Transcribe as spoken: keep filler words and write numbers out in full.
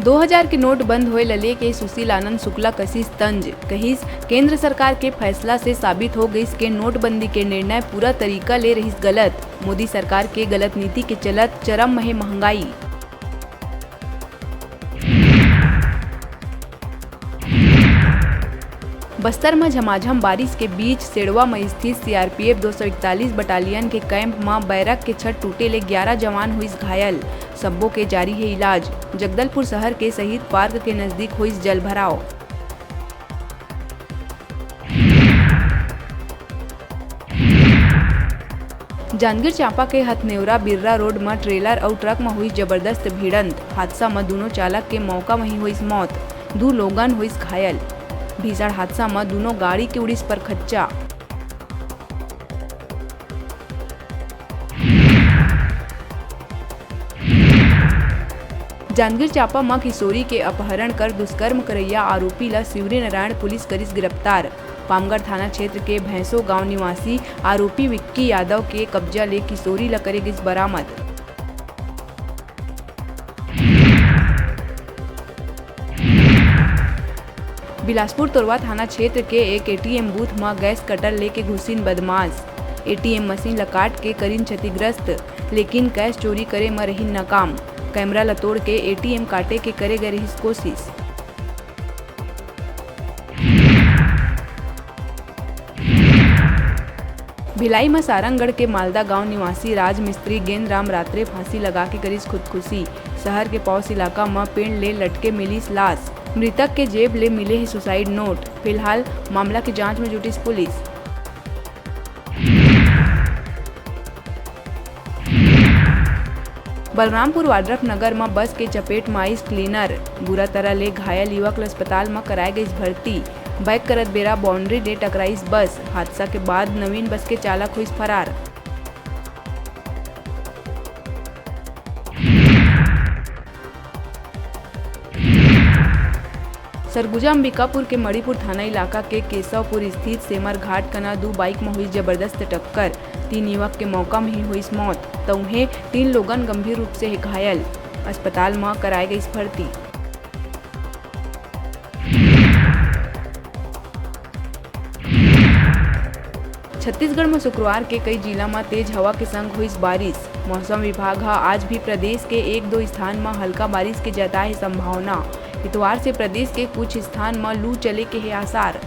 दो हजार के नोट बंद होए ल लेके सुशील आनंद शुक्ला कसिस तंज, कहिस, केंद्र सरकार के फैसला से साबित हो गइस के नोटबंदी के निर्णय पूरा तरीका ले रहिस गलत। मोदी सरकार के गलत नीति के चलत चरम म हे महंगाई। बस्तर म झमाझम बारिश के बीच सेड़वा म स्थित सीआरपीएफ दो सौ इकतालीस बटालियन के कैंप म बैरक के छत टूटे ले ग्यारह जवान होइस घायल। सब्बो के जारी हे इलाज। जगदलपुर शहर के शहीद पार्क के नजदीक होइस जलभराव। जांजगीर चांपा के हथनेवरा बिर्रा रोड म ट्रेलर अउ ट्रक म होइस जबरदस्त भिड़ंत। हादसा म दूनों चालक के मौका म ही होइस मौत, दू लोगन होइस घायल। भीषण हादसा म दूनों गाड़ी के उड़िस परखच्चा। जांजगीर चांपा म किशोरी के अपहरण कर दुष्कर्म करइया आरोपी ल शिवरीनारायण पुलिस करिस गिरफ्तार। पामगढ़ थाना क्षेत्र के भैंसो गांव निवासी आरोपी विक्की यादव के कब्जा ले किशोरी ल करे गिस बरामद। बिलासपुर तोरवा थाना क्षेत्र के एक एटीएम बूथ म गैस कटर लेके घुसिन बदमाश। एटीएम मशीन ल काट के करिन क्षतिग्रस्त, लेकिन कैश चोरी करे म रहिन नाकाम। कैमरा ल तोड़ के एटीएम काटे के करे गए रहिस कोशिश। भिलाई म सारंगढ़ के मालदा गांव निवासी राजमिस्त्री गेंदराम रात्रे फांसी लगा के करिस खुदकुशी। शहर के पौस इलाका म पेड़ ले लटके मिलिस लाश। मृतक के जेब ले मिले हे सुसाइड नोट। फिलहाल मामला के जांच म जुटिस पुलिस। बलरामपुर वाड्रफ नगर म बस के चपेट म आइस क्लीनर। बुरा तरह ले घायल युवक ल अस्पताल म कराए गइस भर्ती। बैक करत बेरा बाउंड्री ले टकराइस बस। हादसा के बाद नवीन बस के चालक होइस फरार। सरगुजा अंबिकापुर के मणिपुर थाना इलाका के केशवपुर स्थित सेमर घाट कना दू बाइक म होइस जबरदस्त टक्कर। तीन युवक के मौका म ही होइस मौत, त उहें तीन लोगन गंभीर रूप से हे घायल। अस्पताल म कराए गइस भर्ती। छत्तीसगढ़ म शुक्रवार के कई जिला म तेज हवा के संग होइस बारिश। मौसम विभाग ह आज भी प्रदेश के एक दो स्थान म हल्का बारिश के जताए हे संभावना। इतवार से प्रदेश के कुछ स्थान म लू चले के हे आसार।